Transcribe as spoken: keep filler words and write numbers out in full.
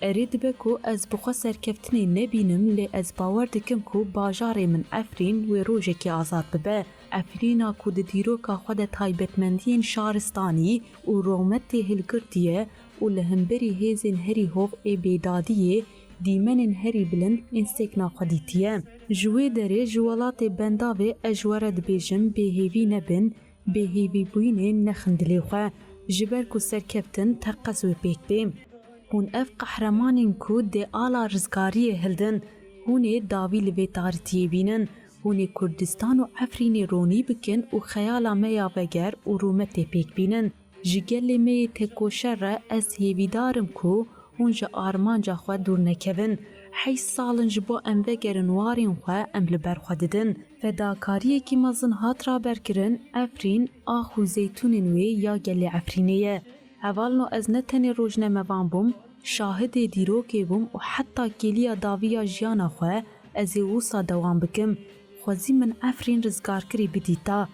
Erê dibe ku ez bi xwe serkeftinê nebînim, lê ez bawer dikim ku bajarê min Efrîn wê rojekê azad bibe. Efrîna ku di dîroka xwe de taybetmendiyên şaristanî û rûmetê hilgirtiye û li hemberî hêzên herî hov ê bêdadiyê dîmenên herî bilind ên sêkna xwe dîtiye. Ji wê derê ji welatê bendavê ez ji we re dibêjim, bêhêvî nebin, bêhêvîbûyînê nexin dilê xwe, ji ber ku serkeftin teqez wê pêk bê. Hûn ev qehremanên ku dê ala rizgariyê hildin, hûn ê dawî li vê tarîtiyê bînin, hûn ê Kurdistan û Efrînê ronî bikin û xeyala me ya veger û rûmetê pêk bînin. Ji gelê me yê tekoşer re ez hêvîdar im ku hûn ji armanca xwe dûr nekevin. Heşt sal in ji bo em vegerin warên xwe, em li ber xwe didin. Fedakariyekî mezin hat raberkirin, Efrîn, ax û zeytûnên wê ya gelê Efrînê ye. Hevalno, ez ne tenê rojnamevan bûm, şahidê dîrokê bûm û heta kêliya daviya jiyana xwe ez ê wisa dewam bikim. Xwezî min Efrîn rizgarkirî bidîta.